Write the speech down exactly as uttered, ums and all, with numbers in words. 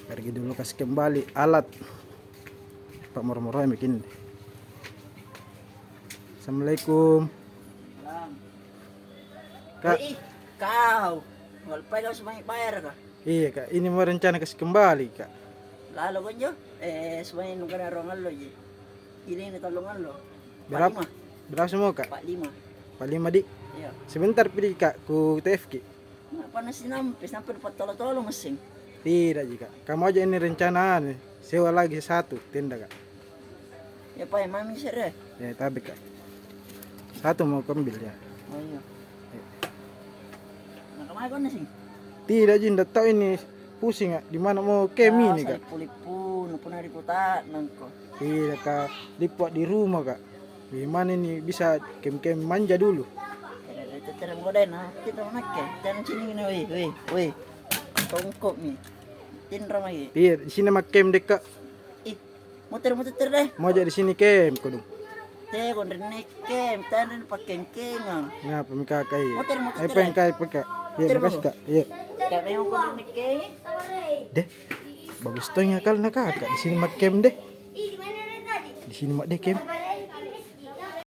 Pergi dulu kasih kembali alat. Pak moro-moro yang bikin. Assalamualaikum. Salam. Kak. Eh, ih, kau. Nggak lupa kau sebanyak bayar kah? Iya, Kak. Ini mau rencana kasih kembali, Kak. Lalu konjo, eh, sebanyak nunggu ada ruangan lo ji. Ini, ini tolongan lo. Berapa? Empat lima. Berapa semua, Kak? Empat lima. Empat lima, Dik? Iya. Sebentar pi, Dik, Kak. Ku T F ki. Kenapa nasi nampe sampai dapat tolo-tolo mesin? Tidak ji, Kak. Kamu aja ini rencana anu, sewa lagi satu tenda, Kak. Ya, Pak, mami sere. Ya, tapi, Kak. Satu mau kuambil ya. Oh, iya. Ya. Nah, kemana kau nasi? Tidak ji, ndak tahu ini. Pusing, Kak. Di mana mau camp ini, Kak? Lipu-lipu, nu pernah di kota nangko. Tidak, Kak. Lipu di rumah, Kak. Gimana ini bisa camp-camp manja dulu? Tidak, tidak, tidak, tidak, tidak, nah, kita mau nakke. Jangan sini, weh, weh, weh. Tongkok mi. Tinra lagi. Iya, di sini mah camp deh, Kak. Ih, muter, muter, muter deh. Mau aja di sini camp, kodong. Teh, kau rene camp, tanda pakai kengan. Ngapa mi kakak iya? Muter, muter, muter deh. Apa yang kau pakai? Iya, makasih, Kak. Iya. Kak, memang kau rene camp. Deh, bagus tuh ya kalau nak kakak. Di sini mah camp deh. Di sini mah deh camp.